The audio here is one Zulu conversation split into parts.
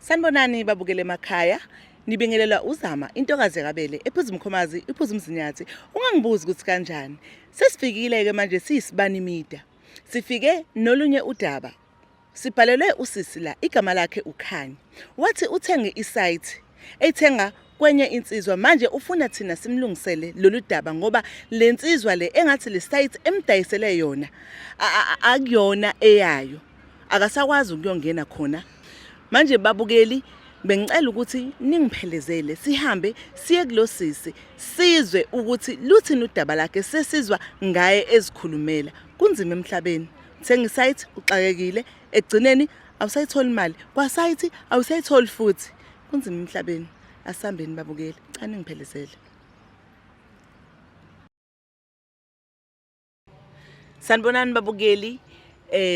Sanibonani babukele emakhaya. Nibingelelwa uZama intokazi yakabele ephuza umkhomazi iphuza umzinyathi. Ungangibuzi ukuthi kanjani. Sesifikile ke manje siyisibani media. Sifike nolunye udaba. Sibhalelwe usisi la igama lakhe uKhanya. Wathi uthenge isite eyithenga kwenye insizwa manje ufuna thina simlungisele lolu daba ngoba le nsizwa le engathi le site emdayisele yona akuyona eyayo. Akasakwazi ukuyongena khona. Manje babukeli bengicela ukuthi ningiphelezele sihambe siye kulosisi sizwe ukuthi luthini udaba lakhe sesizwa ngaye ezikhulumela. Kunzima emhlabeni. Thenga isite uxakekile ekugcineni awusayitholi imali kwasite awusayitholi futhi. Kunzima emhlabeni. Asihambeni babukeli. Cela ningiphelezele. Sanibonani babukeli.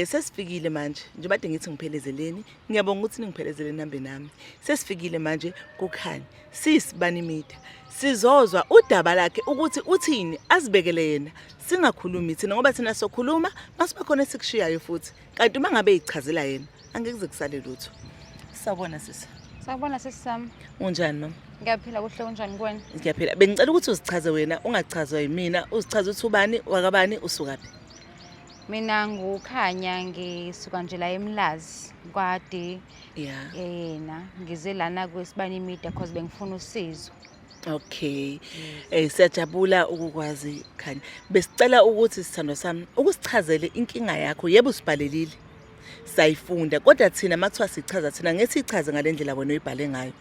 Sesifikile manje njengoba kade ngithi ngiphelezeleni, ngiyabonga ukuthi ningiphelezele nihambe nami. Sesifikile manje kukhanya siyisibani media. Sizozwa udaba lakhe ukuthi uthini azibekele yena. Singakhulumi thina ngoba thina sokhuluma masiba khona esikushiyayo futhi. Kanti uma ngabe ichazela yena angeke kuze kusale lutho. Sawubona sisi. Sawubona sisi sami. Unjani mama? Ngiyaphila kuhle unjani kuwena? Ngiyaphila. Bengicela ukuthi uzichaze wena ungachazwa yimina, uzichaze ukuthi ubani, wakabani, usukaphi. Mina nguKhanya ngisuka nje la eMlazi kwaD. Yeah. Yena ngize lana kwesibani media cause bengifuna usizo. Okay. Siyajabula ukukwazi Khanya. Besicela ukuthi sithandwa sami ukusichazele inkinga yakho. Yebo sibhalelile. Sayifunda kodwa thina makuthiwa sichaza thina ngeke sichaze ngalendlela wena oyibhale ngayo.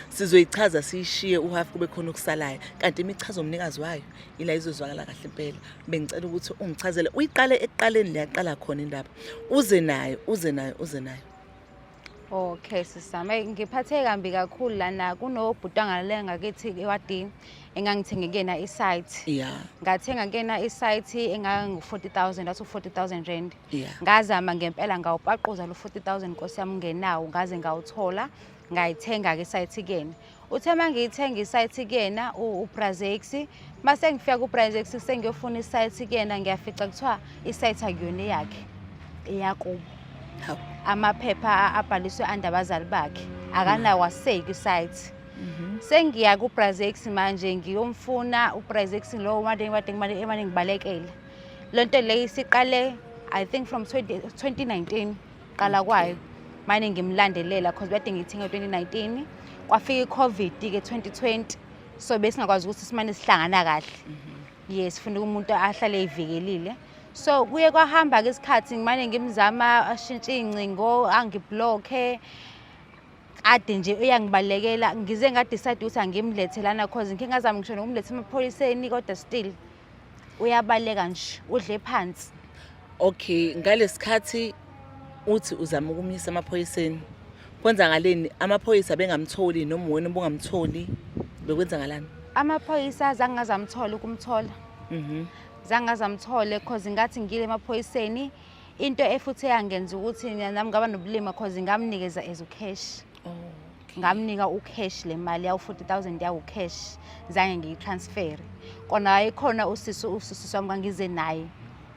Sizoyichaza siyishiye uhalf kube khona okusalayo kanti imichazo umnikazi wayo ila izozwakala kahle impela. Bengicela ukuthi ungichazele uyiqale ekuqaleni leyaqala khona indaba. Uze nayo, uze nayo, uze nayo. Okay sisami, hey, ngiphatheke kambi kakhulu lana kunobhuti angalale ngakithi ewadini engangithenge kuyena isite. Ngathenga kuyena isite engangu 40000 wathi 40000 rand. Ngazama ngempela ngawupaquza lo 40000 Nkosi yami ngenawo ngaze ngawuthola ngayithenga ke isite kuyena. Uthe mangiyithenga isite kuyena uBrazex mase ngifika kuBrazex sengiyofuna isite kuyena ngiyafica kuthiwa isite akuyona eyakhe eyakubo. Amaphepha abhaliswe under abazali bakhe akanawo aseki isite. Sengiya kuBrazex manje ngiyomfuna uBrazex lowo manje manje manje emane ngibalekele. Lento leyo isiqale I think from 20, 2019 qala kwayo mane ngimlandelela cause bade ngiyithenga 2019 kwafika iCovid ke 2020 so besingakwazi ukuthi simane sihlangana kahle. Yes, funa umuntu ahlale evikelile. So kuye kwahamba ke isikhathi ngimane ngimzama ashintshe ingcingo angiblocke ade nje uyangibalekela ngize ngadecide ukuthi angimlethe lana cause ngike ngazama ngisho nokumletha emaphoyiseni kodwa still uyabaleka nje udle phansi. Okay, ngalesikhathi uthi uzama ukumyisa emaphoyiseni. Kwenzakaleni amaphoyisa bengamtholi noma wena ubungamtholi bekwenzakalani? Amaphoyisa azange ngazamthola ukumthola. Zange ngazamthole cause ngathi ngile emaphoyiseni into efuthi eyangenza ukuthi nami ngaba nobulima cause ngamnikeza as ucash. Oh. Ngamnika ucash le mali yawu 40000 yawu cash zange ngiyitransfer. Kona wayekhona usisi usisi wami ngangize naye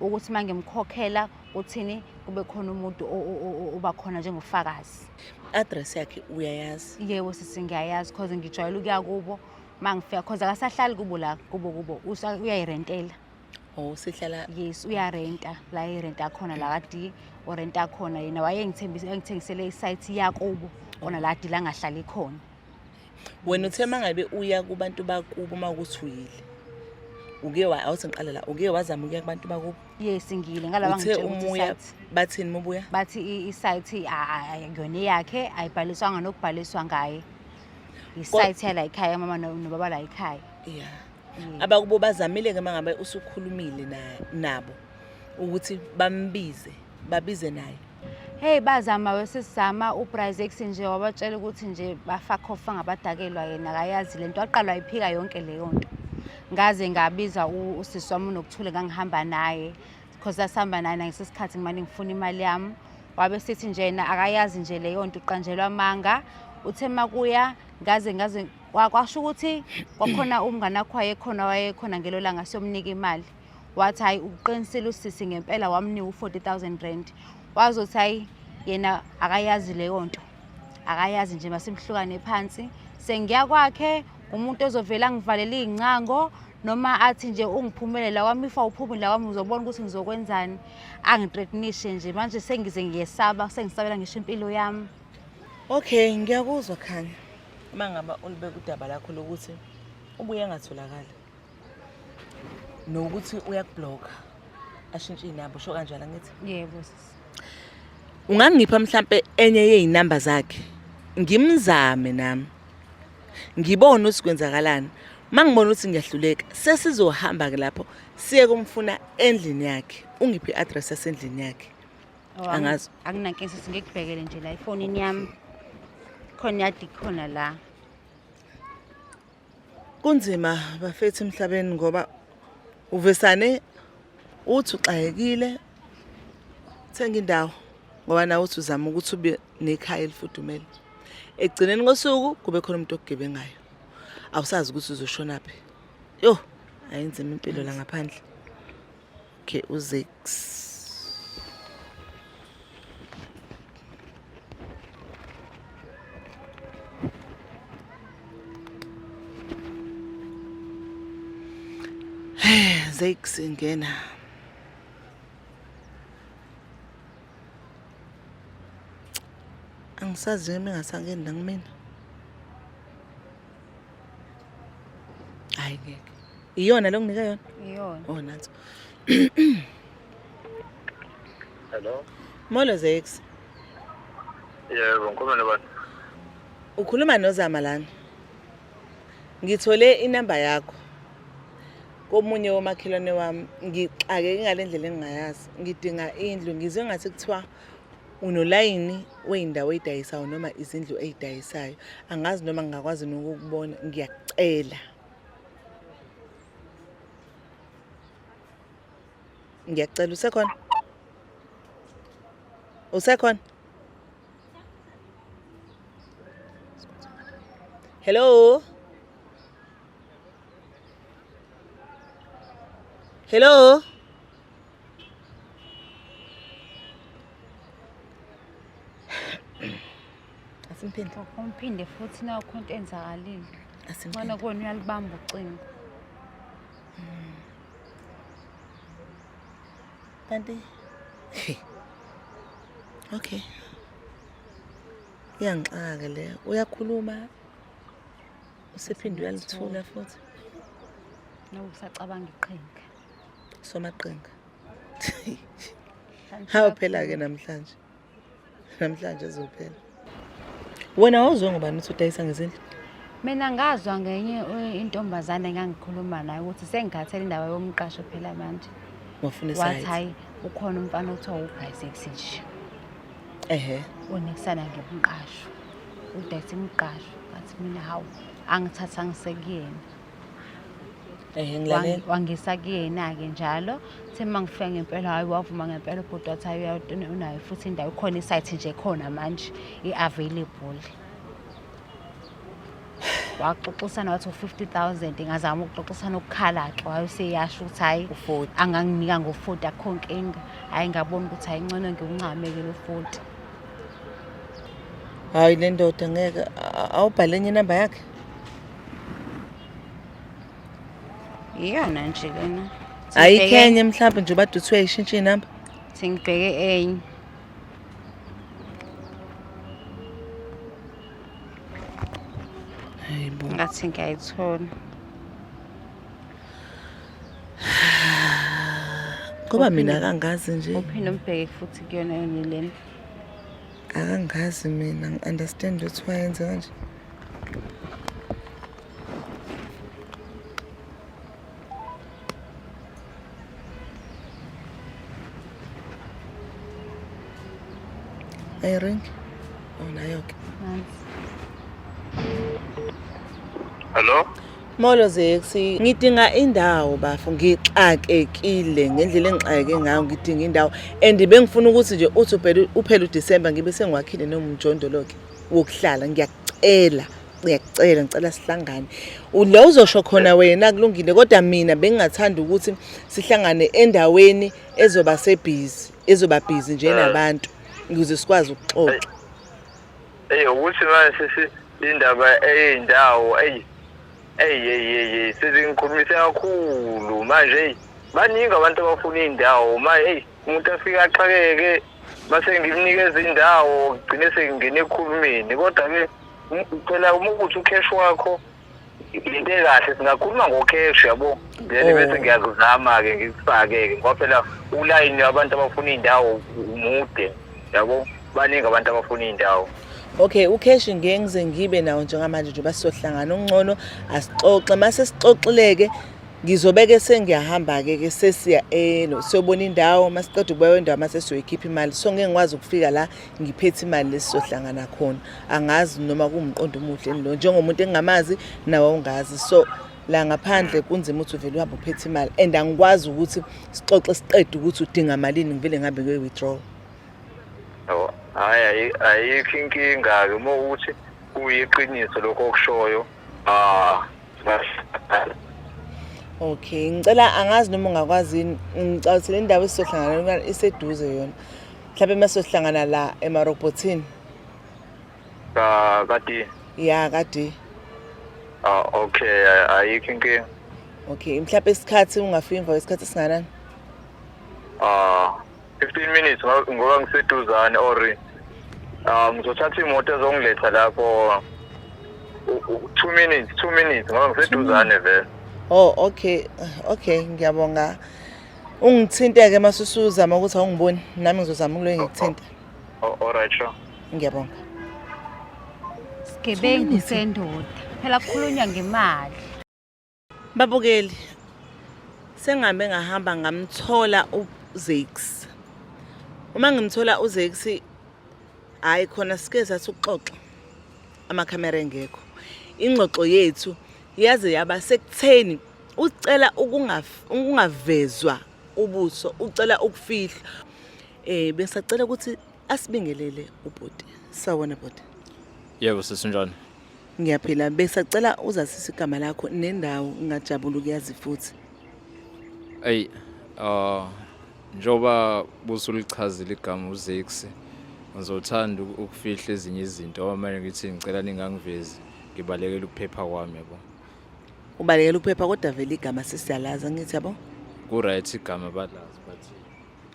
ukuthi mangimkhokhela uthini kube khona umuntu oba khona njengofakazi. Address yakhe uyayazi? Yebo sisi ngiyayazi cause ngijwayele ukuya kubo mangifika cause akasahlali kubo la kubo kubo uyayirentela. Oh sihlala Yes uyarenta la irenta khona la kadi orenta khona yena wayengithembisa engithengisele isite yakubo kona la di la ngahlali khona. Wena uthe mangabe uya kubantu bakubo mawukuthi uyile. Uke wa awuthi ngiqale la uke wazama ukuya kubantu bakubo? Yes ngiyile ngalaba Uthe ngitshela ukuthi umuya isite bathini mubuya? Bathi isite akuyona eyakhe ayibhaliswanga nokubhaliswa ngaye. Isite yala ekhaya mama nobaba la ekhaya. Yeah. Abakubo bazamile ke mangabe usukhulumile nabo ukuthi bambize babize naye. Hey bazama wesizama uBrazex nje wabatshela ukuthi nje bafakhofa ngabadakelwa yena akayazi lento waqala wayiphika yonke leyo nto. Ngaze ngabiza usisi wami uNokuthula ngangihamba naye because sasihamba naye nangesikhathi ngimane ngifuna imali yami. Wabe sithi nje yena akayazi nje leyo nto uqanjelwa amanga. Uthe makuya ngaze ngaze kwasho ukuthi kwakhona umngane wakho wayekhona wayekhona ngelo langa siyomnika imali. Wathi hayi uqinisile usisi ngempela wamnika u-40000 rand. Wazothi hayi yena akayazi leyo nto. Akayazi nje masimhlukane phansi. Sengiya kwakhe umuntu ozovela angivalele iy'ncango noma athi nje ungiphumele la kwami if awuphumi la kwami uzobona ukuthi ngizokwenzani angithreatenishe nje manje sengize ngiyesaba sengisabela ngisho impilo yami. Okay, ngiyakuzwa Khanya. Uma ngaba ulibeka udaba lakho lokuthi ubuye engatholakali. Nokuthi uyakublocker. Ashintshe inamba usho kanjalo angithi? Yebo sisi. Ungangipha mhlampe enye yezinamba zakhe. Ngimzame nami. Ngibone ukuthi kwenzakalani. Mangibona ukuthi ngiyahluleka, sesizohamba ke lapho siye kumfuna endlini yakhe. Ungiphe i-address yasendlini yakhe. Oh, Angazi. Akunankinga sisi ngikubhekele nje la efonini yami. Khona yadi khona la. Kunzima bafethu emhlabeni ngoba uvesane uthi uxakekile thenga indawo ngoba nawe uthi uzama ukuthi ube nekhaya elifudumele. Ekugcineni kosuku kube khona umuntu okugebengayo. Awusazi ukuthi uzoshonaphi. Yo, ayinzima impilo la ngaphandle. Okay, uZix. Zakes ingena. Angisazi noma engasangeni la kumina. Hayi ngeke. Iyona lo nginika yona? Iyona. Oh nanso. Hello. Molo Zakes. Yebo, ngikhuluma nobani? Ukhuluma noZama lana. Ngithole inamba yakho komunye womakhelwane wami ngixakeke ngale ndlela engingayazi. Ngidinga indlu ngizwe ngathi kuthiwa unolayini wey'ndawo ey'dayisayo noma izindlu ey'dayisayo. Angazi noma ngingakwazi nokukubona ngiyakucela. Ngiyacela usekhona? Usekhona? Hello? Hello? Asimphinde. Umphinde futhi nakho into enzakalile. Asimphinde. Ngcono kuwena uyalibamba ucingo. Kanti Okay. Iyangixaka le. Uyakhuluma usephinde uyalithula futhi. Nawe usacabanga iqhinga. Somaqhinga. Hawu phela ke namhlanje. Namhlanje ezophela. Wena wawuzwe ngobani ukuthi udayisa ngezindlu? Mina ngazwa ngenye intombazane engangikhuluma nayo ukuthi sengikhathele indaba yomqasho phela manje. Wafuna Wathi isayidi. hayi ukhona umfana okuthiwa uBrizex nje. Ehhe. Unikisana ngemqasho. Udayisa imiqasho. Ngathi mina hawu angithatha ngisekuyena. Ehhe ngilalela. Wangisa kuyena-ke njalo. Uthe uma ngifika ngempela hhayi wavuma ngempela ubhuti wathi hhayi unayo futhi indawo ikhona isayithi nje khona manje i-available. Waxoxisana wathi u-50 000 ngazama ukuxoxisana ukukhala-ke waye useyasho ukuthi hhayi U-40. anganginika ngo-40 akukho nkinga. Hhayi ngabona ukuthi hhayi ngcono ngiwuncame-ke lo 40. Hayi le ndoda ngeke awubhale enye inamba yakhe. Iyona nje lena. Ayikho enye mhlawumbe nje ubade uthi uyayishintsha inamba. Sengibheke enye. Hayibo. Ngathi ngiyayithola. Ngoba mina akangazi nje. Uphinde umbheke futhi kuyona yona lena. Akangazi mina ngi-understand ukuthi wayenze kanje. Ayiring? Oh nayo ke. Nansi. Hello? Molo Zeksi, ngidinga indawo bafo, ngixakekile ngendlela engixakeke ngayo ngidinga indawo and bengifuna ukuthi nje uthi uphele uphele uDecember ngibe sengiwakhile nomjondolo ke wokuhlala ngiyakucela ngiyakucela ngicela sihlangane. La uzosho khona wena kulungile kodwa mina bengingathanda ukuthi sihlangane endaweni ezoba sebhizi, ezoba busy nje nabantu ukuze sikwazi ukuxoxa. Ey ukuthi manje sisi indaba eyindawo ey ey ey ey sezingikhulumise kakhulu manje ey baningi abantu abafuna indawo manje ey umuntu afike axakeke mase ngimnikeza indawo gcine sengingena ekukhulumeni kodwa ke phela uma ukuthi ucash wakho into ekahle singakhuluma ngocash yabo then Oh. bese ngiyakuzama-ke ngikufake-ke ngoba phela ulayini wabantu abafuna iy'ndawo umude yabo baningi abantu abafuna iy'ndawo. Okay, ucash ngeke ngize ngibe nawo njengamanje njengoba sizohlangana ungcono asixoxe mase sixoxileke ngizobeke sengiyahamba-ke ke sesiya elo siyobona indawo masiqeda ukubuya indawo mase siyoyikhipha imali so ngeke ngikwazi ukufika la ngiphethe imali lesizohlangana khona angazi noma kuwumqondo omuhle lo njengomuntu engingamazi nawe ungazi so la ngaphandle kunzima ukuthi uvele uhambe uphethe imali and angikwazi ukuthi sixoxe siqede ukuthi udinga malini ngivele ngihambe ngiyoyi-withdraw. Yabo, hhayi ayikho inkinga-ke uma ukuthi kuyiqiniso lokho okushoyo ah Okay, ngicela angazi noma ungakwazi yini ngicela ukuthi le ndawo esizohlangana kuyona iseduze yona. Mhlawumbe uma sizohlangana la emarobhothini. Ka kadi. Ya kadi. Ah okay, ayikho inkinga. Okay, mhlawumbe isikhathi ungafika emva kwesikhathi esingakanani? Ah 15 minutes ngoba ngiseduzane or ah ngizothatha imoto ezongiletha lapho 2 minutes 2 minutes ngoba ngiseduzane vele. Oh okay, okay ngiyabonga. Ungithinte-ke mase usuzama ukuthi awungiboni nami ngizozama ukuloye ngikuthinte. Oh, all right sure. Ngiyabonga. Sigebengu sendoda. Phela kukhulunywa ngemali. Babukeli, sengihambe ngahamba ngamthola uZakes. Uma ngimthola uZakes hayi khona sike sathi ukuxoxa amakhamera engekho. Ingxoxo yethu yaze yaba sekutheni ucela ukungavezwa ubuso, ucela ukufihlwa. Eh besacela ukuthi asibingelele ubhuti. Sawona bhuti. Yebo sisi unjani? Ngiyaphila besacela uzasise igama lakho nendawo ngingajabula ukuyazi futhi. Ey ah njoba busulichazile igama uZix ngizothanda ukufihla ezinye izinto ngoba manje ngithi ngicela ningangivezi ngibalekela ukuphepha kwami yabo. Ubalekela ukuphepha kodwa vele igama sesiyalazi angithi yabo? Ku right igama balazi but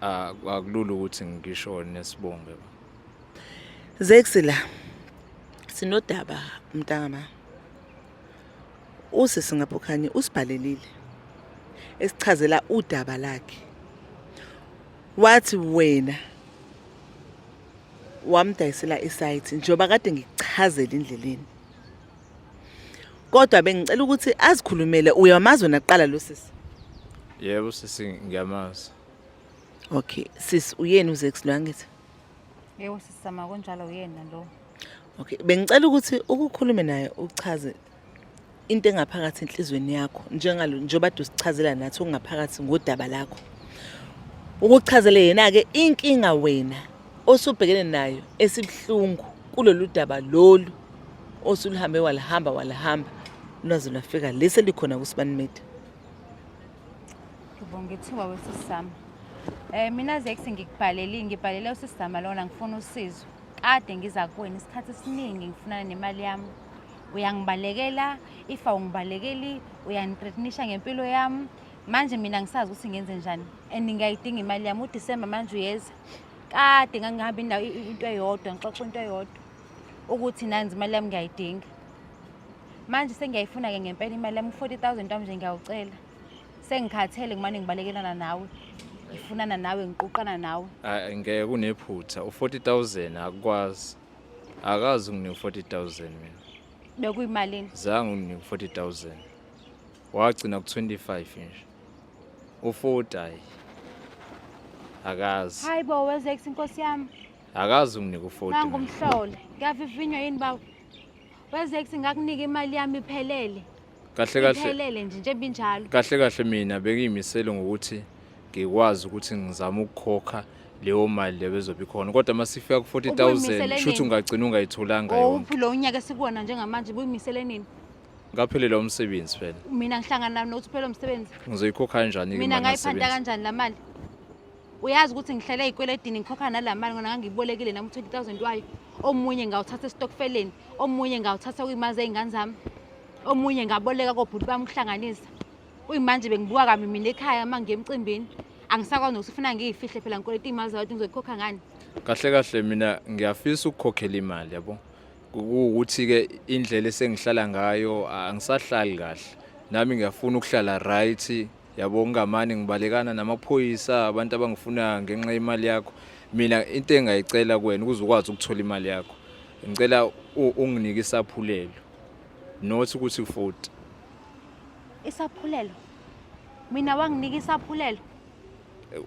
akulula ukuthi ngisho nesibongo yabo. Zex la sinodaba mntangama. Usisi ngapho khanye usibhalelile esichazela udaba lakhe. Wathi wena wamdayisela isite njengoba kade ngikuchazela endleleni. Kodwa bengicela ukuthi azikhulumele uyamazi wena kuqala lo sisi. Yebo sisi ngiyamazi. Okay, sisi uyena uZex lo angithi? Yebo sisama kunjalo uyena lo. Okay, bengicela ukuthi ukukhulume naye uchaze into engaphakathi enhlizweni yakho njengalo njengoba usichazela nathi okungaphakathi ngodaba lakho. Ukuchazele yena ke inkinga wena osubhekene nayo esibuhlungu kulolu daba lolu osuluhambe walihamba walihamba lwaze lwafika lesi elikhona kuSibani Media. Ngibonga ithuba wesisama. Mina Zex ngikubhalelile, ngibhalele usisama lona ngifuna usizo. Kade ngiza kuwena isikhathi esiningi ngifunana nemali yami. Uyangibalekela, if awungibalekeli uyangithreatenisha ngempilo yami. Manje mina ngisazi ukuthi ngenze njani and ngiyayidinga imali yami. UDisemba manje uyeza. Kade ngangihamba indawo into eyodwa, ngixoxa into eyodwa ukuthi nanzi imali yami ngiyayidinga. Manje sengiyayifuna-ke ngempela imali yami, u-40 000 wami nje ngiyawucela. Sengikhathele ngimane ngibalekelana nawe, ngifunana nawe, ngiquqana nawe. Hayi ngeke kunephutha u40000 akukwazi. Akazi unginike u40000 mina. Bekuyimalini? Zange unginike u40000. Wagcina ku25 nje. U40 hayi. Akazi. Hayi bo wezex inkosi yami. Akazi unginike u40. Nangu umhlole. Ngiyavivinywa yini baba? Wezex ngakunika imali yami iphelele. Kahle kahle. Iphelele nje njengoba injalo. Kahle kahle mina bengiyimisele ngokuthi ngikwazi ukuthi ngizame ukukhokha leyo mali leyo ezobe ikhona kodwa uma sifika ku-40 000 Ubuyimisele shuthi nini? ungagcina ungayitholanga yonke. Owuphi lo unyaka esikuwona njengamanje buyimisele nini? Ngaphelelwa umsebenzi phela. Mina ngihlangana nokuthi uphele umsebenzi. Ngizoyikhokha kanjani-ke Mina imali ngayiphanta ngasebenzi? kanjani la mali? Uyazi ukuthi ngihlele ey'kweletini ngikhokha nala mali ngona ngangiyibolekile nami u-20 000 wayo. Omunye ngawuthatha esitokfeleni, omunye ngawuthatha kuyimali zey'ngane zami, omunye ngaboleka kobhuti bami ukuhlanganisa. Kuyimanje bengibuka kabi mina ekhaya uma ngiye emcimbini. Angisakwazi nokuthi ufuna ngiyifihle phela ngikweleta iy'mali zabantu ngizoyikhokha ngani? Kahle kahle mina ngiyafisa ukukhokhela imali yabo. Kuwukuthi-ke indlela esengihlala ngayo angisahlali kahle. Nami ngiyafuna ukuhlala right yabo ngingamane ngibalekana namaphoyisa abantu abangifuna ngenxa yemali yakho. Mina into engayicela kuwena ukuze ukwazi ukuthola imali yakho. Ngicela unginike isaphulelo. Not ukuthi 40. Isaphulelo? Mina wanginika isaphulelo?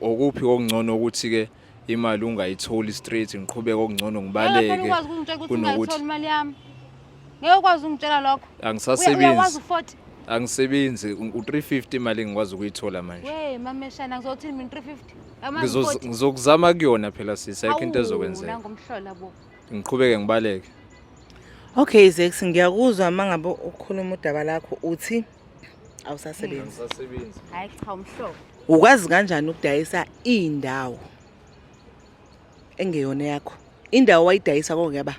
Okuphi okungcono ukuthi ke imali ungayitholi straight ngiqhubeke okungcono ngibaleke. Ngeke ukwazi ukungitshela ukuthi ungayitholi imali yami. Ngeke ukwazi ukungitshela lokho. Angisasebenzi. Uyakwazi u40. Angisebenzi u350 imali engikwazi ukuyithola manje. We mameshana ngizothini mina 350? Ngizokuzama kuyona phela sisi ayikho into ezokwenzeka. Nangomhlola bo. Ngiqhubeke ngibaleke. Okay Zex ngiyakuzwa mangabe ukhuluma udaba lakho uthi awusasebenzi. Angisasebenzi. Hayi cha umhlobo. Ukwazi kanjani ukudayisa indawo engeyona yakho? Indawo wayidayisa kokuyaba.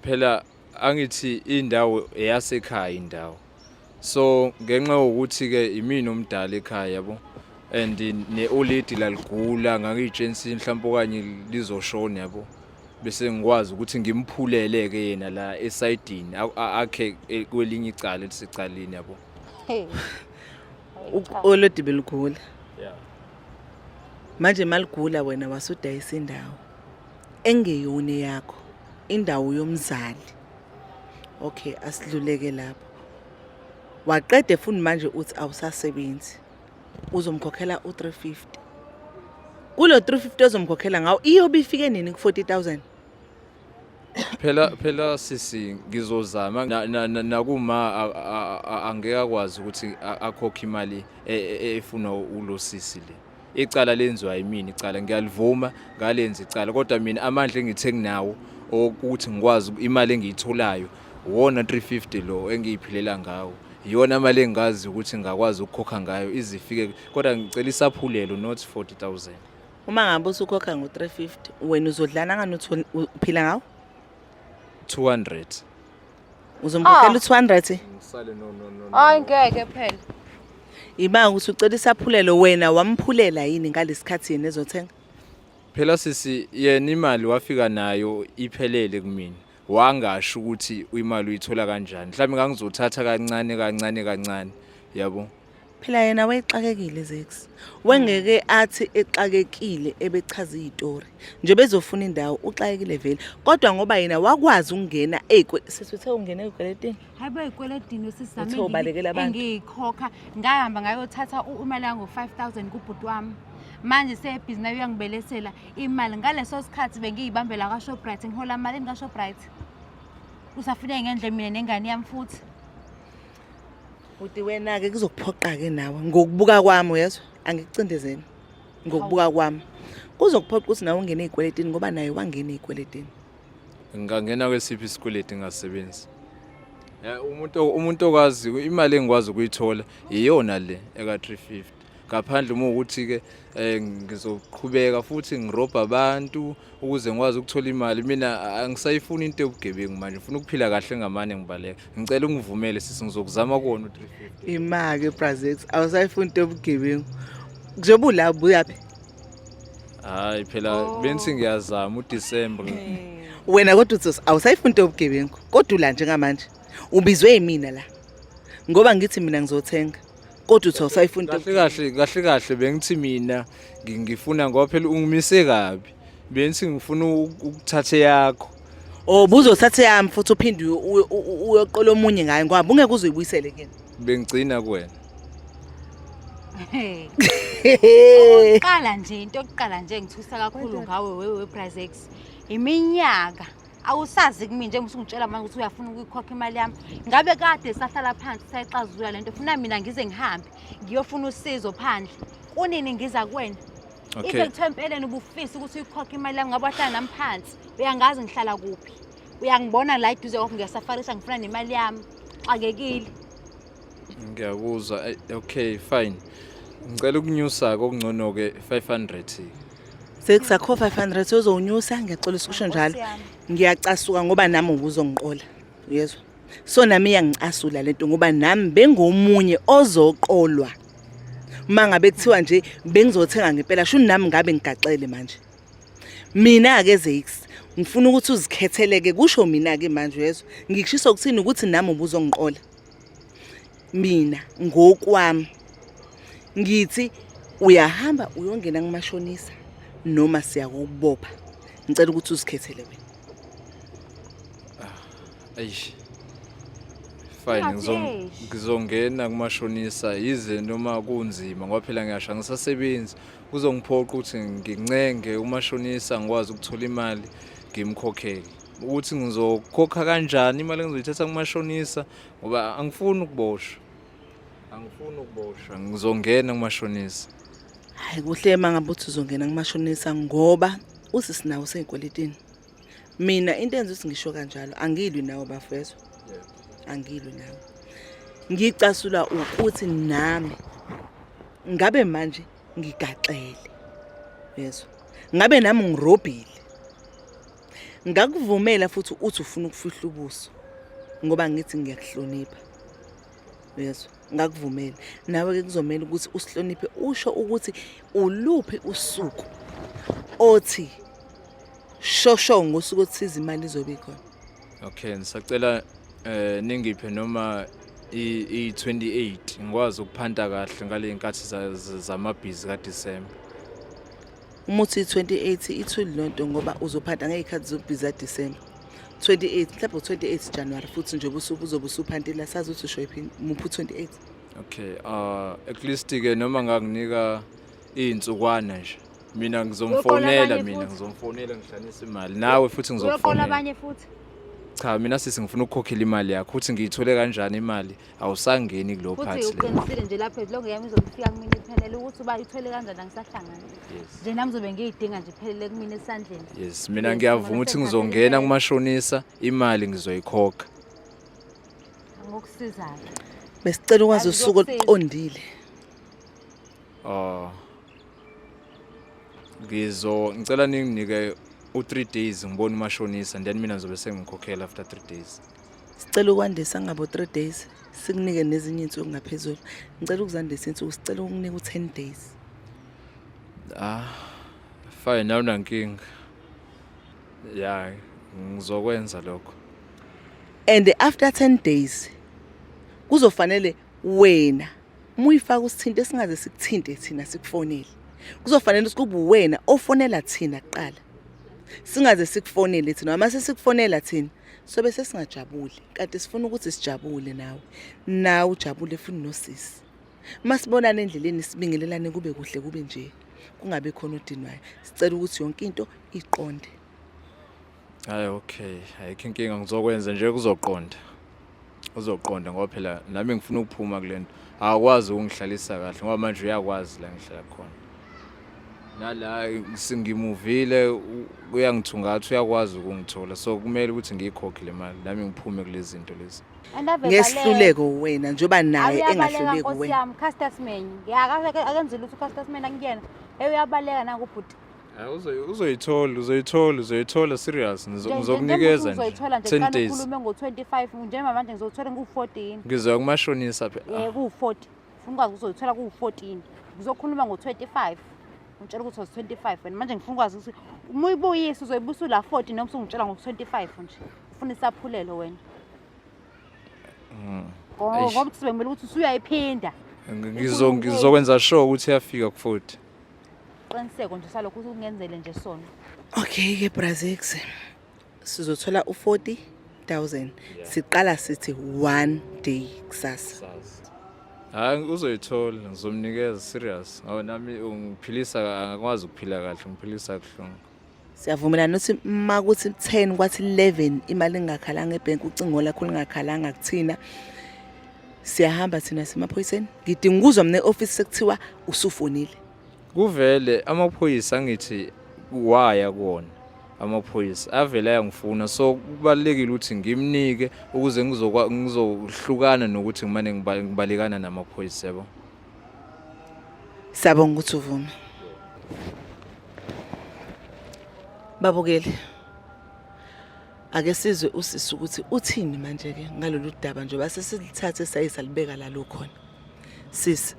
Phela angithi indawo eyasekhaya indawo. So ngenxa yokuthi ke imina omdala ekhaya yabo and ne-oledi laligula ngangiyitshenisa mhlawumbe okanye lizoshona yabo bese ngikwazi ukuthi ngimphulele ke yena la esayidini akhe e, kwelinye icala elisecaleni yabo. Oledi beligula. Yeah. Manje maligula wena wasudayisa indawo engeyona yakho, indawo yomzali. Okay, asidluleke lapho. Waqede futhi manje uthi awusasebenzi. Uzomkhokhela u350. Kulo 350 ozomkhokhela ngawo iyobe ifike nini ku40000? Phela phela sisi ngizozama nakuma angeke akwazi ukuthi akhokhe imali e, e, e, efunwa ulosisi le. Icala lenziwa yimina icala ngiyalivuma ngalenza icala kodwa mina amandla engithe nginawo okuthi ngikwazi imali engiyitholayo wona 350 lo engiyiphilela ngawo iyona mali engazi ukuthi ngakwazi ukukhokha ngayo izifike kodwa ngicela isaphulelo not 40000. Uma ngabe usukhokha ngo-350 wena uzodlana ngani uphila ngawo? 200. Uzomkhokhela u-200? Ngisale no no no. Hayi ngeke phela. Ibanga ukuthi ucela isaphulelo wena wamphulela yini ngalesikhathi yena ezothenga? Phela sisi yena imali wafika nayo iphelele kumina. Wangasho ukuthi imali uyithola kanjani. Mhlawumbe ngangizothatha kancane kancane kancane. Yabo. Phela yena wayexakekile Zex. Wengeke athi exakekile ebechaza izitori. Nje bezofuna indawo uxakekile vele. Kodwa ngoba yena wakwazi ukungena ezikwe sesithe ungena ezikweletini. Hayi bo ey'kweletini sisami Uthe ubalekela abantu. engiyikhokha ngahamba ngayothatha imali yango-5 000 kubhuti wami manje sebhizi nayo uyangibelesela imali ngaleso sikhathi bengiyibambela kwaShoprite ngihola malini kwaShoprite usafuneke ngendle mina nengane yami futhi. Bhuti wena-ke kuzokuphoqa-ke nawe ngokubuka kwami uyezwa angikucindezeli ngokubuka kwami kuzokuphoqa ukuthi nawe ungene ey'kweletini ngoba naye wangena ey'kweletini. Ngingangena kwesiphi isikweleti ngingasebenzi? Umuntu umuntu okwazi imali engikwazi ukuyithola iyona le eka 350 ngaphandle uma ukuthi ke eh, ngizoqhubeka futhi ngirobha abantu ukuze ngikwazi ukuthola imali mina angisayifuni into yobugebengu manje ngifuna ukuphila kahle ngamane ngibaleka ngicela ungivumele sisi ngizokuzama kuwona u-350 Imake Brazex awusayifuni into yobugebengu. Njengoba ula ubuyaphi? Hayi phela bengithi ngiyazama uDecember. Wena kodwa uthi awusayifuni into yobugebengu. Kodwa ula njengamanje ubizwe yimina la. Ngoba ngithi mina ngizothenga. Kodwa uthi awusayifuni into Kahle kahle kahle kahle bengithi mina ngifuna ngoba phela ungimise kabi. Bengithi ngifuna ukuthatha yakho. Oh buzothatha yami futhi uphinde uyoqola omunye ngayo ngoba bungeke uzoyibuyisele kini. Bengigcina kuwena. Okokuqala nje into yokuqala nje engithusa kakhulu ngawe wewe Brazex iminyaka awusazi kumina njengoba usungitshela manje ukuthi uyafuna ukuyikhokha imali yami ngabe kade sahlala phansi sayixazulula lento funa mina ngize ngihambe ngiyofuna usizo phandle kunini ngiza kuwena Okay. If kuthiwa empeleni ubufisa ukuthi uyikhokhe imali yami ngabe wahlala nami phansi uyangazi ngihlala kuphi uyangibona la eduze kwakho ngiyasafarisha ngifuna nemali yami xakekile Ngiyakuzwa. Okay, fine. Ngicela ukunyusa kokungcono ke 500. Sekusakho 500 ozowunyusa ngiyaxolisa ukusho njalo. Nkosi yami. Ngiyacasuka ngoba nami ubuzongiqola. Uyezwa? So nami iyangicasula lento ngoba nami bengomunye ozoqolwa. Uma ngabe kuthiwa nje bengizothenga ngempela sho nami ngabe ngigaxele manje. Mina ke Zakes ngifuna ukuthi uzikhetheleke kusho mina ke manje uyezwa? Ngikushiso ukuthini ukuthi nami ubuzongiqola. Mina ngokwami ngithi uyahamba uyongena kumashonisa noma siyakubopha. Ngicela ukuthi uzikhethele wena. Eish. Fine Ungathi eish. ngizongena kumashonisa yize noma kunzima ngoba phela ngiyasho angisasebenzi kuzongiphoqa ukuthi ngincenge umashonisa ngikwazi ukuthola imali ngimkhokhele. Ukuthi ngizokhokha kanjani imali engizoyithatha kumashonisa ngoba angifuni ukuboshwa. Angifuni ukuboshwa ngizongena kumashonisa. Hayi kuhle uma ngabe uthi uzongena kumashonisa ngoba usisi nawo usey'kweletini. Mina into enza ukuthi ngisho kanjalo angilwi nawe bafethu. Angilwi nawe. Ngicasula ukuthi nami ngabe manje ngigaxele. Yezwa. Ngabe nami ngirobhile. Ngakuvumela futhi uthi ufuna ukufihla ubuso ngoba ngithi ngiyakuhlonipha. Uyezwa? Ngakuvumela. Nawe ke kuzomela ukuthi usihloniphe usho ukuthi uluphi usuku othi shosho ngosuku othize imali izobe ikhona. Okay, ngisacela eh ningiphe noma i-28 ngikwazi ukuphanta kahle ngale nkathi zamabhizi kaDecember. Uma uthi 28 ithuli lonto ngoba uzophanta ngey'khathi zobhizi kaDecember. 28 mhlawumbe u-28 January futhi nje ubusuku uzobe usuphantile asazi ukuthi usho yiphi muphi u-28. Okay, at least ke noma ngakunika iy'nsukwana nje. Mina ngizomfonela abanye mina futhi. ngizomfonela ngihlanganise imali. Nawe futhi Uyoqola ngizokufonela. abanye futhi. Cha mina sisi ngifuna ukukhokhela imali yakho ukuthi ngiyithole kanjani imali awusangeni kulo Futhi part le. uqinisile nje lapha lonke yami izofika kumina iphelele ukuthi uba ithole kanjani angisahlangani. Yes. Nje nami ngizobe ngiyidinga nje iphelele kumina esandleni. Yes, mina Yes, ngiyavuma ngoba ukuthi sengithathe ngizongena impela. kumashonisa imali ngizoyikhokha. Ngokusizayo. Besicela ukwazi usuku Azizokusiza. oluqondile. Oh. Ngizo ngicela ninginike u3 days ngibone umashonisa and then mina ngizobe sengikhokhela after 3 days. Sicela ukwandisa ngabo 3 days sikunike nezinye insuku ngaphezulu. Ngicela ukuzandisa insuku sicela ukukunika u10 days. Ah. Fine awunankinga. Ya, ngizokwenza lokho. And after 10 days kuzofanele wena uma uyifaka usithinte singaze sikuthinte thina sikufonele. Kuzofanele ukuthi kube uwena ofonela thina kuqala. Singaze sikufonele thina uma sesikufonela thina sobe sesingajabuli kanti sifuna ukuthi sijabule nawe. Nawe ujabule futhi nosisi. Masibonana endleleni sibingelelane kube kuhle kube nje. Kungabe khona odinwayo. Sicela ukuthi yonke into iqonde. Hayi okay, ayikho inkinga ngizokwenza nje kuzoqonda. Uzoqonda ngoba phela nami ngifuna ukuphuma kulento. Awukwazi ukungihlalisa kahle ngoba manje uyakwazi la ngihlala khona. Nala singimuvile uyangithungatha uyakwazi ukungithola so kumele ukuthi ngiyikhokhe le mali nami ngiphume kulezi zinto lezi. And ave Ngesiluleko wena njengoba naye Awuyabaleka engahluleki nkosi wena. yami Caster Semenya. Ya akenzile ukuthi uCaster Semenya kuyena. Hey uyabaleka nangu ubhuti. Hayi uzoyithola uzoyithola uzoyithola serious ngizokunikeza nje Uzoyithola nje 10 qala days. ukhulume ngo-25 njengoba manje ngizothola ngu-14. Ngizoya kumashonisa phela. Eh ku-40. Ngifuna ukwazi ukuthi uzoyithola ku-14. Ngizokhuluma ngo-25. Ngitshela ukuthi uzo-25 wena manje ngifuna ukwazi ukuthi uma uyibuyisa uzoyibusa ula 40 noma usungitshela ngo-25 nje. Ufuna isaphulelo wena. Ngoba Eish. ngoba kuthi bekumele ukuthi usuyayiphinda. Ngizokwenza sure ukuthi iyafika ku-40. Qiniseko nje salokho ukuthi ungenzele nje sona. Okay ke Brazix. Sizothola u40000. Siqala sithi one day kusasa. Hayi uzoyithola ngizomnikeza serious ngoba nami ungiphilisa angakwazi ukuphila kahle ngiphilisa kuhlungu. Siyavumelana ukuthi makuthi 10 kwathi 11 imali ingakhalanga ebank ucingo lakho lingakhalanga kuthina. Siyahamba thina semaphoyiseni. Ngidinga ukuzwa mina e-office sekuthiwa usufonile. Kuvele amaphoyisa angithi waya kuwona amaphoyisa avele ayangifuna so kubalulekile ukuthi ngimnike ukuze ngizohlukana nokuthi ngimane ngibalekana namaphoyisa yabo. Siyabonga ukuthi uvume. Babukeli, ake sizwe usisi ukuthi uthini manje ke ngalolu daba njengoba sesilithathe sayisalibeka la lukhona. Sisi,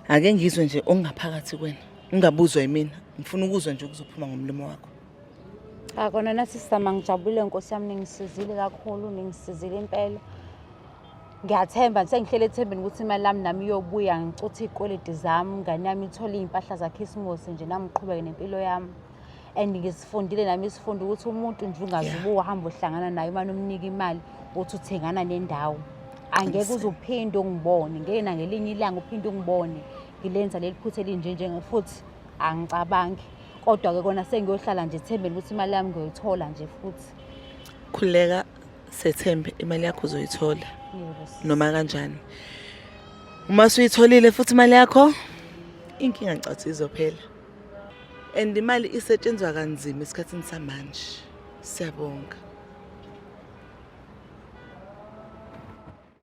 ake ngizwe nje okungaphakathi kwena, ngingabuzwa yimina, ngifuna ukuzwa nje okuzophuma ngomlomo wakho. Cha kona nathi sisama ngijabulile nkosi yami ningisizile kakhulu ningisizile impela. Ngiyathemba sengihlele ethembeni ukuthi imali yami nami iyobuya ngicuthe iy'kweleti zami ingane yami ithole iy'mpahla zakhisimusi nje nami ngiqhubeke nempilo yami. And ngisifundile nami isifundo ukuthi umuntu nje ungaze ube uhamba uhlangana naye umane umnika imali uthi uthengana nendawo. Angeke uze uphinde ungibone, ngeke nangelinye ilanga uphinde ungibone ngilenza leli phutha elinje nje futhi angicabangi. Kodwa-ke kona sengiyohlala nje ethembeni ukuthi imali yami ngiyoyithola nje futhi. Khululeka sethembe imali yakho uzoyithola Yebo sisi. noma kanjani. Uma usuyitholile futhi imali yakho inkinga ngicathi izophela. And imali isetshenzwa kanzima esikhathini samanje. Siyabonga.